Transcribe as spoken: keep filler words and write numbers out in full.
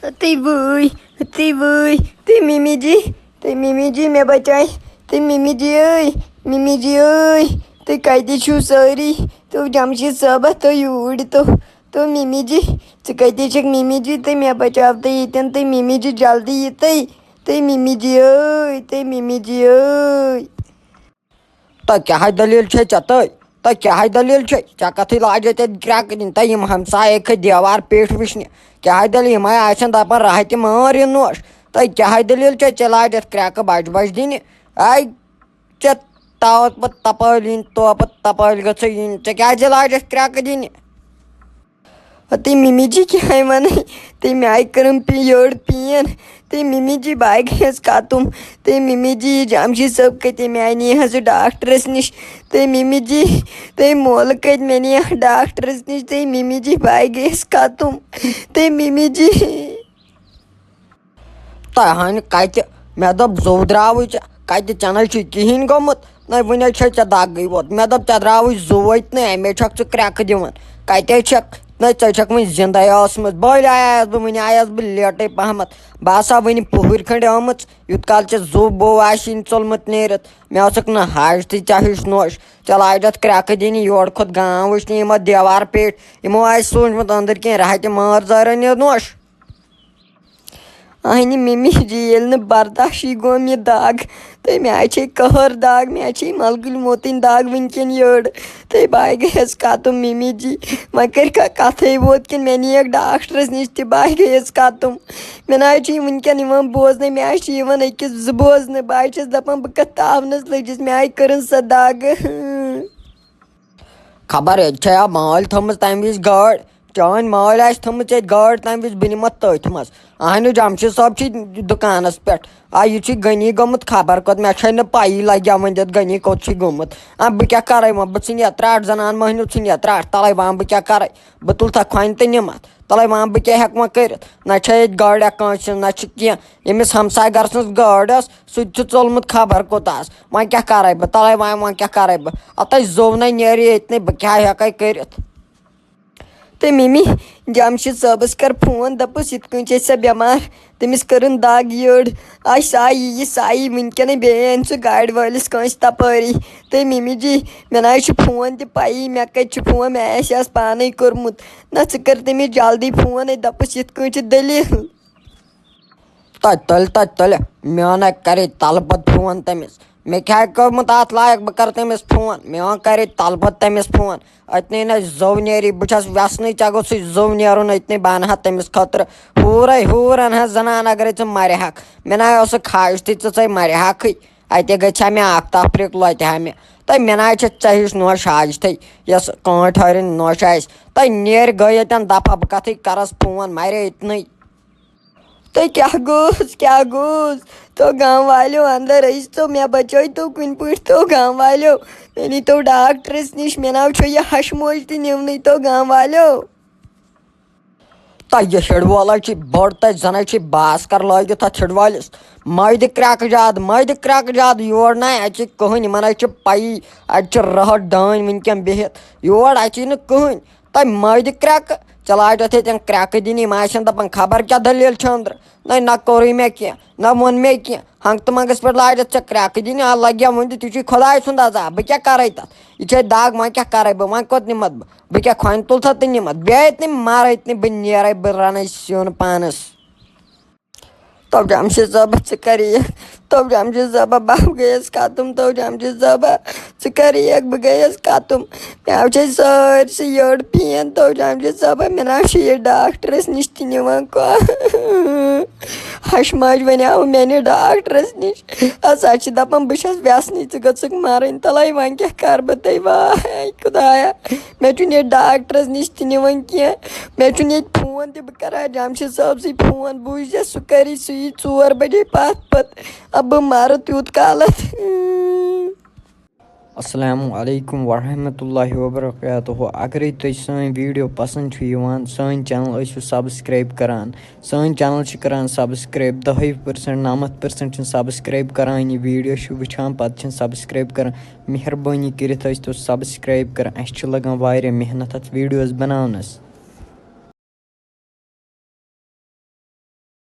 تُہۍ وٲے، تُہۍ وٲے، تُہۍ مِمی جی، تُہۍ مِمی جی، مےٚ بچاے، تُہۍ مِمی جی ٲے، مِمی جی ٲے، تُہۍ کَتہِ چھِو سٲری؟ تو جمشید صٲبہ، تو یوٗرۍ تو، تو مِمی جی، ژٕ کَتہِ چھَکھ مِمی جی؟ تُہۍ مےٚ بچاو تہٕ ییٚتٮ۪ن، تُہۍ مِمی جی جلدی یہِ تُہۍ، تُہۍ مِمی جی ٲے، تُہۍ مِمی جی ٲے۔ تۄہہِ کیٛاہ دٔلیٖل چھے ژےٚ تہٕ؟ تۄہہِ کیٛاہ دٔلیٖل چھے؟ ژےٚ کَتھٕے لاجے تَتہِ کرٛٮ۪کہٕ دِنۍ؟ تۄہہِ یِم ہمسایہِ کھٔتۍ دیوار پیٹھ وٕچھنہِ۔ کیٛاہ دٔلیٖل؟ یِم ہَے آسن دَپان راحتہِ مٲر یہِ نوش۔ تۄہہِ کیٛاہ دٔلیٖل چھے؟ ژےٚ لاجَتھ کرٛٮ۪کہٕ بَجہِ بَجہِ دِنہِ؟ آے ژےٚ تاوَتھ پَتہٕ تَپٲلۍ یِنۍ، تو پَتہٕ تَپٲلۍ گٔژھٕے یِنۍ۔ ژےٚ کیٛازِ لاجَتھ کرٛٮ۪کہٕ دِنہِ؟ تہٕ مِمی جی کیٛاہ وَنَے؟ تہٕ مےٚ آیہِ کٔرٕم پی-، یٔڈ پین۔ تہٕ مِمی جی، بہٕ آیہِ گٔیَس کَتُم۔ تہٕ مِمی جی، یہِ جمشید صٲب کَتہِ؟ مےٚ آیہِ نِیہِ حظ یہِ ڈاکٹرَس نِش۔ تہٕ مِمی جی، تہٕ مولہٕ کَتہِ؟ مےٚ نِیہِ ڈاکٹرَس نِش۔ تہٕ مِمی جی، بہٕ آیہِ گٔیَس کَتُم۔ تہٕ مِمی جی۔ تۄہہِ ہانہِ کَتہِ؟ مےٚ دوٚپ زُو درٛاوٕے ژےٚ۔ کَتہِ؟ ژےٚ نَے چھُے کِہیٖنۍ گوٚمُت۔ نَے وٕنہِ چھے ژےٚ دَگٕے ووت۔ مےٚ دوٚپ ژےٚ درٛاوٕے زُوے تہٕ نَے اَمے چھَکھ ژٕ کرٛٮ۪کہٕ دِوان۔ کَتہِ چھَکھ؟ نَے ژےٚ چھَکھ وٕنہِ زِندَے ٲسمٕژ۔ بٔلۍ آیایَس بہٕ، وٕنہِ آیَس بہٕ لیٹٕے پَہمَتھ۔ بہٕ آسہٕ ہا وٕنہِ پُہٕرۍ کھٔنٛڈۍ آمٕژ۔ یُتھ کال ژےٚ زُو بوٚو آسی نہٕ ژوٚلمُت نیٖرِتھ، مےٚ اوسُکھ نہٕ حاجتٕے ژےٚ ہِش نوش۔ ژےٚ لاجَتھ کرٛٮ۪کہٕ دِنہِ یورٕ کھوٚت گام وٕچھنہِ یِمو دیوار پیٹھ۔ یِمو آسہِ سوٗنٛچمُت أنٛدٕرۍ کِنۍ راحتہِ مٲر زٲرَن یہِ نوش۔ اہنہِ مِمی جی، ییٚلہِ نہٕ برداشی گوٚم یہِ دگ، تہٕ مےٚ چھے قہر دگ، مےٚ چھے ملگٕلۍ موتٕنۍ دگ وٕنکٮ۪ن یٔڑ۔ تہٕ بہٕ آیہِ گٔیَس کَتُم مِمی جی، وۄنۍ کٔرِکھا کَتھٕے ووت کِنہٕ مےٚ نِیَکھ ڈاکٹرَس نِش تہِ بہٕ آیہِ گٔیَس کَتُم۔ مےٚ نہ حظ چھِ یِم وٕنکٮ۪ن یِوان بوزنَے، مےٚ حظ چھِ یِوان أکِس زٕ بوزنہٕ۔ بہٕ حظ چھَس دَپان بہٕ کَتھ تاونَس لٔجِس، مےٚ آیہِ کٔرٕن سۄ دگ۔ خبر ییٚتہِ چھا مٲلۍ تھٲومٕژ تَمہِ وِزِ گٲڑۍ؟ چٲنۍ مٲلۍ آسہِ تھٲومٕژ ییٚتہِ گٲڑۍ تَمہِ وِزِ، بہٕ نِمَتھ تٔتھۍ منٛز۔ اہنُو، جمشید صٲب چھِ دُکانَس پٮ۪ٹھ۔ آ، یہِ چھُے غنی گوٚمُت خبر کوٚت، مےٚ چھَے نہٕ پَیی لَگہِ ہا وۄنۍ یَتھ غنی کوٚت چھُے گوٚمُت۔ آ، بہٕ کیٛاہ کَرَے وۄنۍ؟ بہٕ ژھٕنہِ یَتھ ترٛٹھ، زَنان مٔہنیوٗ ژھٕنہِ یَتھ ترٛٹھ، تَلَے وَن بہٕ کیٛاہ کَرَے؟ بہٕ تُلتھا کھۄنہِ تہٕ نِمَتھ۔ تَلَے وَن بہٕ کیٛاہ ہٮ۪کہٕ وۄنۍ کٔرِتھ؟ نہ چھےٚ ییٚتہِ گٲڑیٛا کٲنٛسہِ ہِنٛز، نہ چھِ کینٛہہ۔ ییٚمِس ہمساے گَرٕ سٕنٛز گٲڑۍ ٲس، سُہ تہِ چھُ ژوٚلمُت خبر کوٚت آز۔ وۄنۍ کیٛاہ کَرَے بہٕ؟ تَلَے وۄنۍ، وۄنۍ کیٛاہ کَرَے بہٕ؟ اَتَے زوٚو نَے نیرِ ییٚتہِ نَے، بہٕ کیٛاہ ہٮ۪کَے کٔرِتھ؟ تہٕ مِمی، جمشید صٲبَس کَر فون، دَپُس یِتھ کٔنۍ چھِ سۄ بٮ۪مار، تٔمِس کٔرٕن دَگ یٔڑ۔ آے سایی، یہِ سایی وٕنکٮ۪نَے، بیٚیہِ اَنہِ سُہ گاڑِ وٲلِس کٲنٛسہِ تَپٲری۔ تہٕ مِمی جی، مےٚ نہ حظ چھُ فون تہِ پَیی، مےٚ کَتہِ چھُ فون، مےٚ آسہِ آز پانَے کوٚرمُت۔ نہ، ژٕ کَر تٔمِس جلدی فون، ہے دَپُس یِتھ کٔنۍ چھِ دٔلیٖل۔ تَتہِ تُلہِ، تَتہِ تُلہِ۔ مےٚ وَنَے کَرے تَلہٕ پَتہٕ فون تٔمِس۔ مےٚ کیٛاہ کوٚرمُت اَتھ لایق، بہٕ کَرٕ تٔمِس فون۔ مےٚ وَن کَرے تَلہٕ پَتہٕ تٔمِس فون۔ أتنٕے نَے زوٚو نیری، بہٕ چھَس وٮ۪ژھنٕے ژےٚ گوٚژھُے زوٚو نیرُن أتنٕے، بہٕ اَنہٕ ہا تٔمِس خٲطرٕ ہوٗرَے ہوٗر اَنہٕ ہا زَنان، اَگَرے ژٕ مَرِہَکھ۔ مےٚ نَے اوسُکھ حاجتٕے ژٕ ژَے مَرِہَکھٕے۔ اَتے گٔژھِ ہا مےٚ اَکھ تفریٖق، لۄتہِ ہا مےٚ۔ تہٕ مےٚ نَے چھِ ژےٚ ہِش نوش حاجتٕے، یۄس کٲنٛٹھۍ ہٲرِن نوش آسہِ۔ تہٕ نیرِ گٔے ییٚتٮ۪ن دَفعہ، بہٕ کَتھٕے کَرَس فون، مَرے أتنٕے۔ تہٕ کیٛاہ گوٚوس، کیٛاہ گوٚوس؟ تو گام والیو اندر أسۍ تو مےٚ بچٲے تو کُنہِ پٲٹھۍ تو گام والیو۔ مےٚ نی تو ڈاکٹرس نِش، مےٚ ناو چھُ یہِ ہشہِ موج تہِ نِونٕے تو گام والیو۔ تۄہہِ یہِ ہِڑ وولے چھِ بٔڑ، تۄہہِ زَنَے چھِ باسکر لٲگِتھ اَتھ ہِڑ وٲلِس۔ مَے دِ کرٛٮ۪کہٕ زیادٕ، مَے دِ کرٛٮ۪کہٕ زیادٕ، یور نَے اَژِ کٕہٕنۍ، یِمَن حظ چھِ پَیی، اَتہِ چھِ رٲہَٹ ڈٲنۍ وٕنکٮ۪ن بِہِتھ، یور اَژی نہٕ کٕہٕنۍ۔ تۄہہِ مَے دِ کرٛٮ۪کہٕ، ژےٚ لاجَتھ ییٚتٮ۪ن کرٛٮ۪کہٕ دِنہِ، یِم آسن دَپان خبر کیٛاہ دٔلیٖل چھِ أنٛدرٕ۔ نَے، نہ کوٚرُے مےٚ کینٛہہ، نہ ووٚن مےٚ کینٛہہ۔ ہنٛگہٕ تہٕ منٛگَس پٮ۪ٹھ لاجَتھ ژےٚ کرٛٮ۪کہٕ دِنہِ، آ، لَگہِ ہا وُنہِ تہِ، تہِ چھُے خۄداے سُنٛد عذاب۔ بہٕ کیٛاہ کَرَے تَتھ؟ یہِ چھے دَگ، وۄنۍ کیٛاہ کَرَے بہٕ؟ وۄنۍ کوٚت نِمَتھ بہٕ؟ بہٕ کیٛاہ کھۄنہِ تُلتھا تہٕ نِمَتھ؟ بیٚیہِ اَتہِ نہٕ مَرٕ، اَتہِ نہٕ بہٕ نیرَے، بہٕ رَنَے سیُن پانَس۔ تو جمشید صٲبہ، ژٕ کَر یِکھ؟ تو جمشید صٲبہ، بہٕ گٔیَس ختم۔ تو جمشید صٲبہ، ژٕ کَر یِکھ؟ بہٕ گٔیَس ختم۔ مےٚ آو چھے سٲرسٕے یٔڑ پین۔ تو جمشید صٲبہ، مےٚ نہ چھُ یہِ ڈاکٹرَس نِش تہِ نِوان کانٛہہ۔ ہَشہِ ماجہِ وَنیٛاو مےٚ نہِ ڈاکٹرَس نِش۔ ہسا چھِ دَپان بہٕ چھَس وٮ۪ژھنٕے، ژٕ گٔژھٕکھ مَرٕنۍ۔ تَلَے وۄنۍ کیٛاہ کَرٕ بہٕ تَے؟ واے خۄدایا، مےٚ چھُنہٕ ییٚتہِ ڈاکٹرَس نِش تہِ نِوان کینٛہہ۔ مےٚ چھُنہٕ ییٚتہِ فون تہِ، بہٕ کَرٕ ہا جمشید صٲبسٕے فون، بہٕ وٕچھِ سُہ کَرِ، سُہ یی ژور بَجے پَتھ پَتہٕ۔ اَدٕ بہٕ مَرٕ تیوٗت کالَتھ۔ السلام علیکم ورحمۃ اللہ وبرکاتہ۔ اگرے تۄہہِ سٲنۍ ویڈیو پسند چھُ یِوان، سٲنۍ چینل ٲسِو سبسکرائب کران۔ سٲنۍ چینل چھِ کران سبسکرائب دَہے پٔرسنٹ، نَمَتھ پٔرسنٹ چھِنہٕ سبسکرائب کران۔ یہِ ویڈیو چھِ وٕچھان، پتہٕ چھِنہٕ سبسکرائب کران۔ مہربٲنی کٔرِتھ ٲسۍ تو سبسکرائب کران، اَسہِ چھِ لگان واریاہ محنت اَتھ ویڈیوز بناونس۔